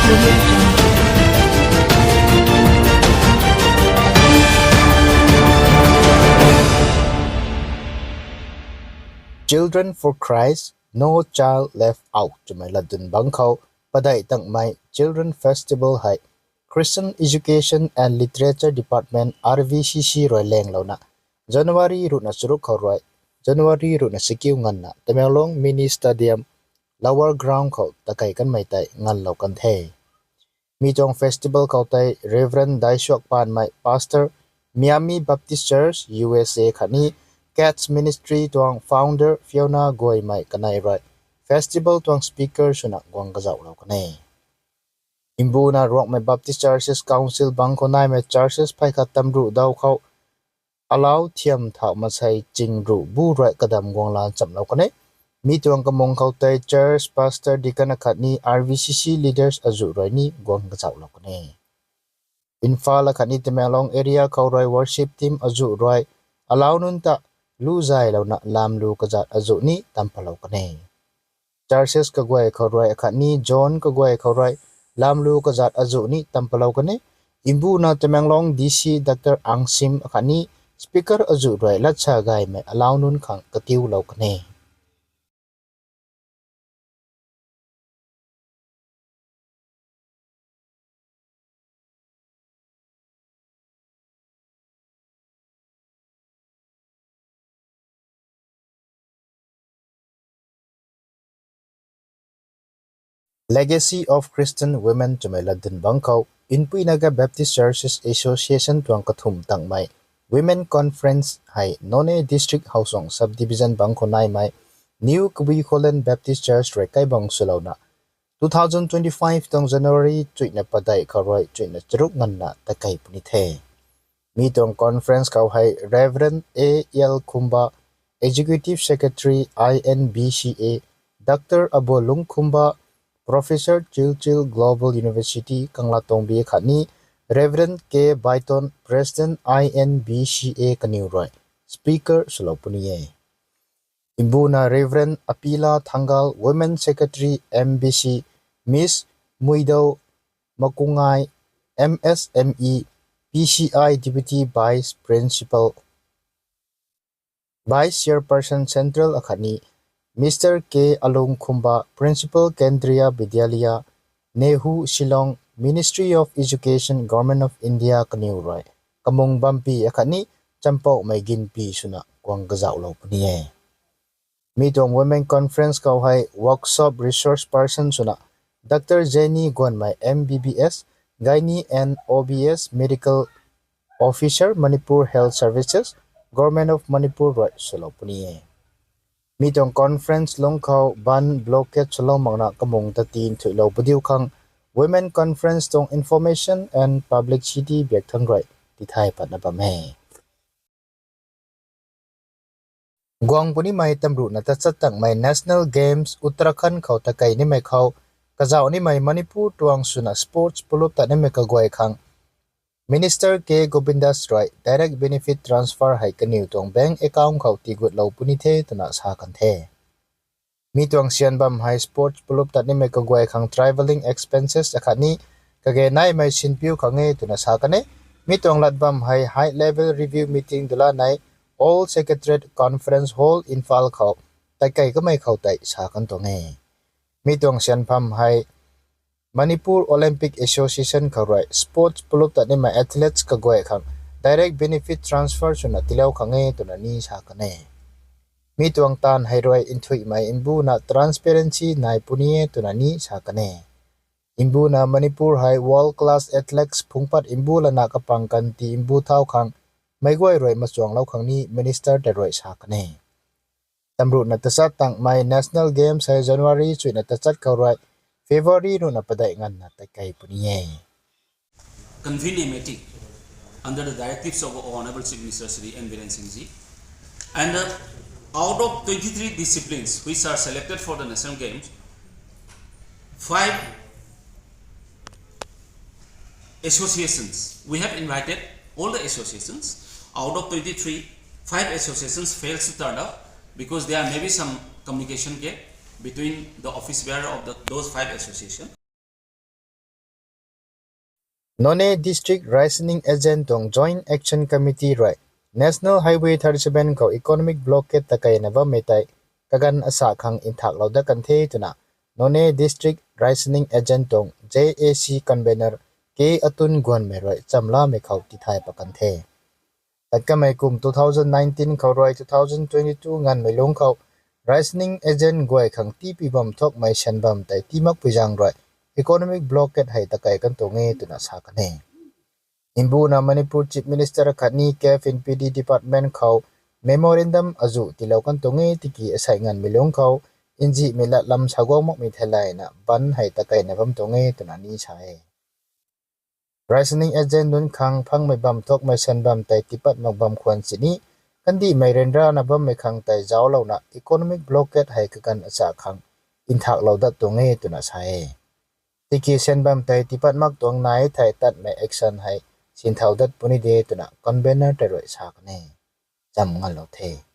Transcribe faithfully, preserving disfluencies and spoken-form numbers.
Children for Christ, No Child Left Out twmei latdyn bangc khou padeih tangmei Children Festival hei Christian Education and Literature Department, R V C C rui lenglouna January ruhna charuk khou rui January ruhna chakiu nganvna Tamenglong Mini Stadium, Lower Ground khou takei kanmei tei nganvlou kan the. Mi tuang festival khou tei Reverend Daisuak Panmei, Pastor, Miami Baptist Church, U S A khatni Cats Ministry tuang founder Fiona Guaymei kanei rui festival tuang speaker swna guang kazauhlou kan e. Mbuna Ruangmei Baptist Churches Council bangc khou naimei churches phey khat tamruh daw khou alau thiam thau masei ching ruh bu rui kadam guanglan chamlou kan e. Mi tuang kamung khou tei church pastor, deacon akhatni R V C C leaders azuh rui ni guang kazauhlou kan e. Imphal akhatni Tamenglong area khou rui worship team azuh rui alau nunc ta lu zaylouna lamlu kazat azuh ni tam palou kan e. Churches kaguay khou rui akhatni zone kaguay khou rui lamlu kazat azuh ni tam palou kan e. Mbuna Tamenglong D C Doctor Angsim akhatni speaker azuh rui latsa gaymei alau nunc khang katiulou kan e. Legacy of Christian Women twmei latdyn bangc khou Inpui Naga Baptist Churches Association tuang kathumh tangmei Women Conference hei Noney District Housuang Subdivision bangc khou naimei New Kabui Khullen Baptist Church rui kaibang swlouna two thousand twenty-five tuang January chuihna padeih khou rui chuihna charuk nganvna takei puni the. Mi tuang conference khou hei Reverend A L Khumba, Executive Secretary I N B C A, Doctor Abolung Khumba, Professor Chilchil Global University Kanglatongbi khatni Reverend K Baiton, President I N B C A kaniw rui speaker swlou puni e. Mbuna Reverend Apila Thangal, Women Secretary M B C, Miss Muido Makungai, M S M E, P C I Deputy Vice Principal, Vice Chairperson Central akhatni Mister K Alung Khumba, Principal Kendriya Vidyalaya, NEHU Shillong, Ministry of Education, Government of India kaniw rui kamung bampi akhatni champouhmei ginpi swna guang kazauhlou puni e. Mi tuang Women Conference khou hei workshop resource person swna Doctor Jenny Guanmei M B B S, Gynae and O B S, Medical Officer, Manipur Health Services, Government of Manipur rui swlou puni e. Mi tuang conference lungc khou ban blockade swlou makna kamung ta tin thuilou padiu khang Women Conference tuang information and publicity biak thang rui tithay patna bam e. Guang punimei tamruhna tachat tangmei National Games Uttarakhand khou takei nimei khou kazauh nimei Manipur tuang swna sports pulup tat nimei kaguay khang Minister K Govindas rui direct benefit transfer hei kaniw tuang bank account khou tigutlou puni the twna sa kan the. Mi tuang syan bam hei sports pulup tat nimei kaguay khang travelling expenses akhatni kage naimei sinpiu khang e twna sa kan e. Mi tuang lat bam hei high level review meeting dula nei All Secretariat Conference Hall Imphal khou takei kamei khou tei sa kan tuang e. Mi tuang syan pham hei Manipur Olympic Association khou rui sports pulup tat nimei athletes kaguay khang direct benefit transfer swna tilou khang e twna ni sa kan e. Mi tuang taanv hei rui nthuihmei mbuna transparency nai puni e twna ni sa kan e. Mbuna Manipur hei world class athletes phungpat mbu lana kapang kan ti mbu thau khang meic guay rui machuanglou khang ni minister tei rui sa kan e. Tamruhna tachat tangmei National Games hei January chuihna tachat khou rui February ruhna padeih nganvna takei puni e. Convene a meeting under the directives of our Honorable Chief Minister Shri N Biren Singh ji, and uh, out of twenty-three disciplines which are selected for the National Games, five associations, we have invited all the associations. Out of twenty-three, five associations fails to turn up because there may be some communication gap between the office bearer of the, those five associations. Noney District Rationing Agent tuang Joint Action Committee rui National Highway thirty-seven khou economic blockade takeina bammei tei kaganv asa khang nthaklou dat kan the twna Noney District Rationing Agent tuang J A C convener K Atun Guanmei rui chamlamei khou tithay pat kan the. Tat kamei kum two thousand nineteen khou rui two thousand twenty-two nganvmei lungc khou rationing agent guay khang tiipui bam thukmei syan bam tei tii makpui zaeng rui economic blockade hei takei kan tuang e twna sa kan e. Mbuna Manipur Chief Minister khatni Cabinet P D department khou memorandum azuh tiilou kan tuang e tiki asei nganvmei lungc khou nzihmei latlam saguang makmei theilayna bandh hei takeina bam tuang e twna ni sa e. Rationing agent nunc khang phangmei bam thukmei syan bam tei tiipat mak bam khwan sini kandihmei ryanrana bammei khang tei zauclouna economic blockade hei kaganv asa khang nthaklou dat tuang e twna sa e. Tiki syan bam tei tiipat mak tuang nai thei tatmei action hei sinthau dat puni de twna convener tei rui sa kan e. Cham ngalou the.